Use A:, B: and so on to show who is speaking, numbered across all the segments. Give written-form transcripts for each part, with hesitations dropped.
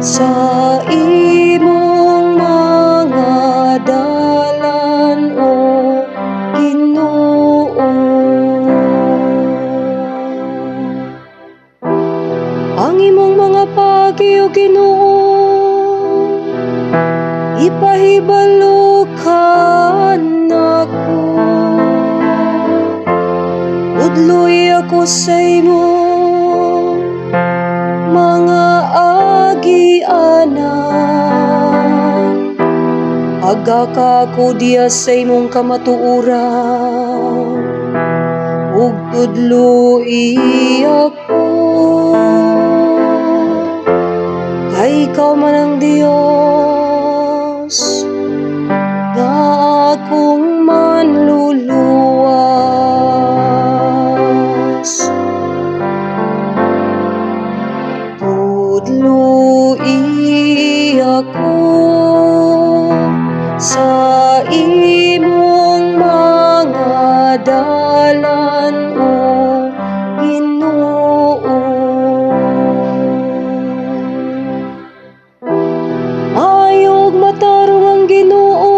A: Sa imong mga dalan, o Ginoo. Ang imong mga paagi, o Ginoo, ipahibalo kanako. Tudloi ako sa imong mga agianan. Agaka ako diha sa imong kamatuoran ug tudloi ako, kay ikaw man ang Dios nga akong manluluwas. Tudloi ako sa imong mga dalan, o Ginoo. Maayo ug matarong ang Ginoo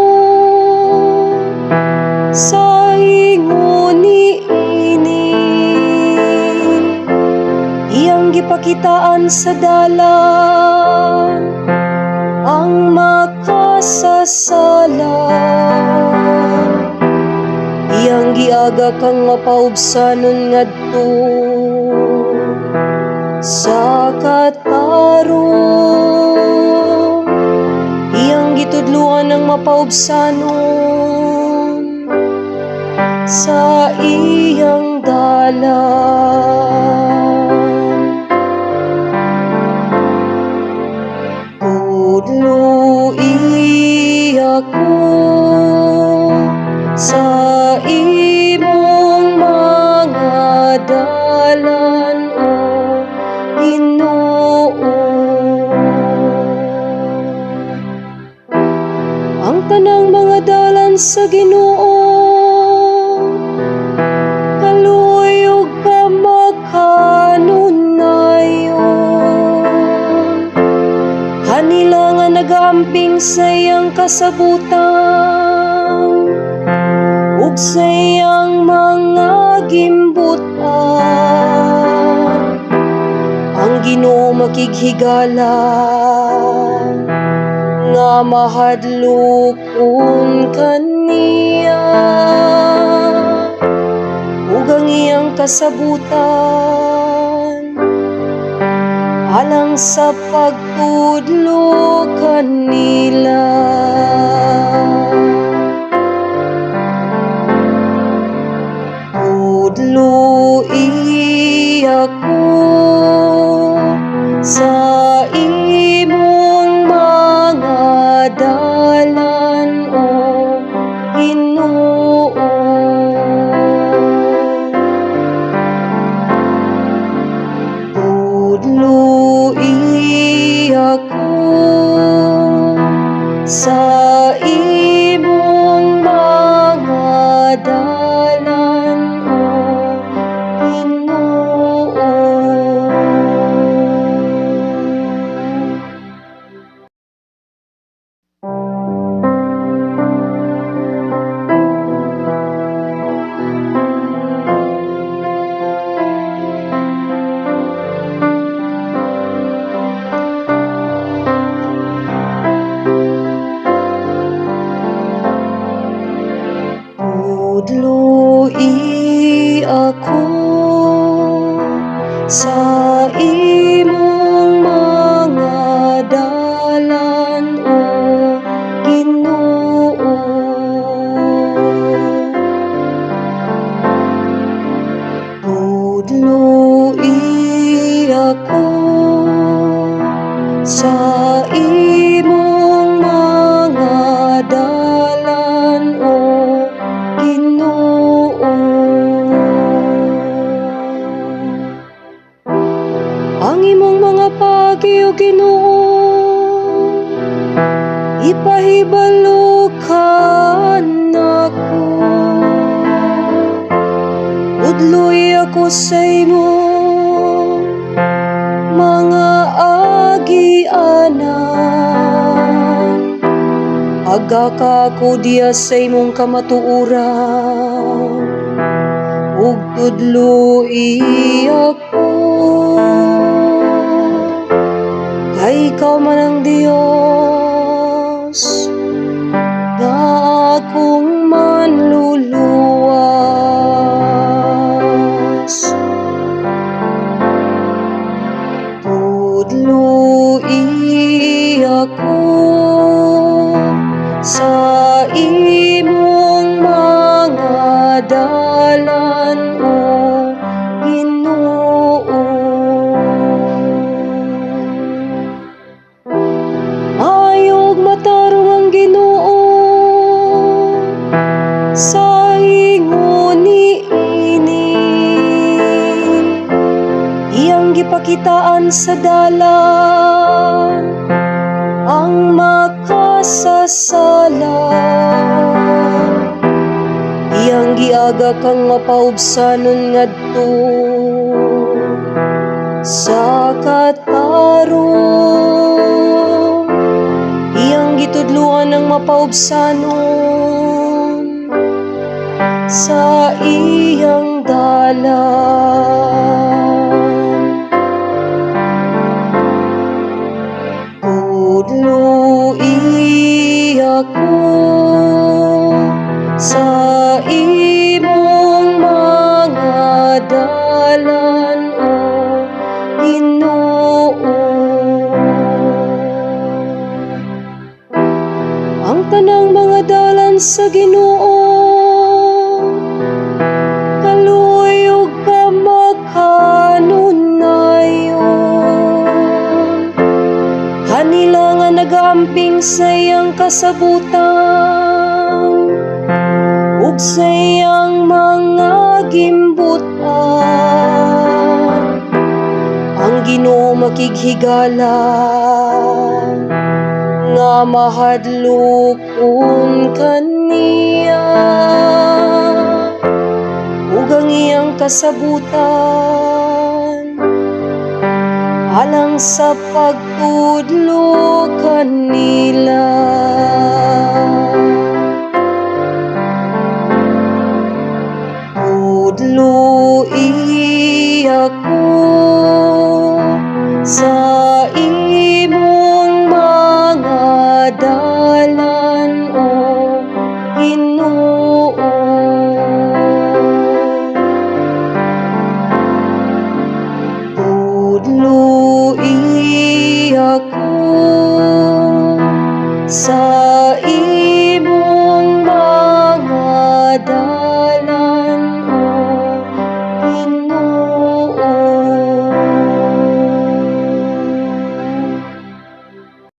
A: sa ingon niini. Iyang gipakitaan sa dalan ang makasasala. Iyang giagak ang mapaubsanon ngadto sa katarong. Iyang gitudluan ang mapaubsanon sa iyang dalan. Tudloi ako sa imong mga dalan, o Ginoo. Ang tanang mga dalan sa Ginoo kaluoy ug kamakanunayon kanila nga nagaamping sa iyang kasabutan ug sa iyang mga gimbutan. Ang Ginoo makighigala nga mahadlokon kaniya ug ang iyang kasabutan alang sa pagtudlo kanila. Tudloi ako sa imong mga dalan, o Ginoo. Tudloi ako sa imong mga dalan, o Ginoo. Tudloi ako sa imong mga dalan, o Ginoo. Tudloi ako sa imong mga dalan, o Ginoo. Ang imong mga paagi, o Ginoo, ipahibalo kanako. Tudloi ako sa imong mga agianan. anan. Agaka ako diya sa imong kamatuoran ug tudloi ako, kay ikaw man ang Dios nga akong manluluwas. Tudloi ako sa imong mga dalan, o Ginoo. Maayo ug matarong ang Ginoo sa ingon niini. Iyang gipakitaan sa dalan ang makasasala. Iyang giagak ang mapaubsanon ngadto sa katarong. Iyang gitudluan ang mapaubsanon sa iyang dalan. Tudloi ako sa imong mga dalan, o Ginoo. Ang tanang mga dalan sa Ginoo kaluoy ug kamakanunayon kanila nga nagaamping sa iyang kasabutan ug sa iyang mga gimbutan. Ang Ginoo makighigala nga mahadlokon kaniya ug ang iyang kasabutan alang sa pagtudlo kanila. Tudloi ako sa imong mga dalan, o Ginoo. Tudloi ako sa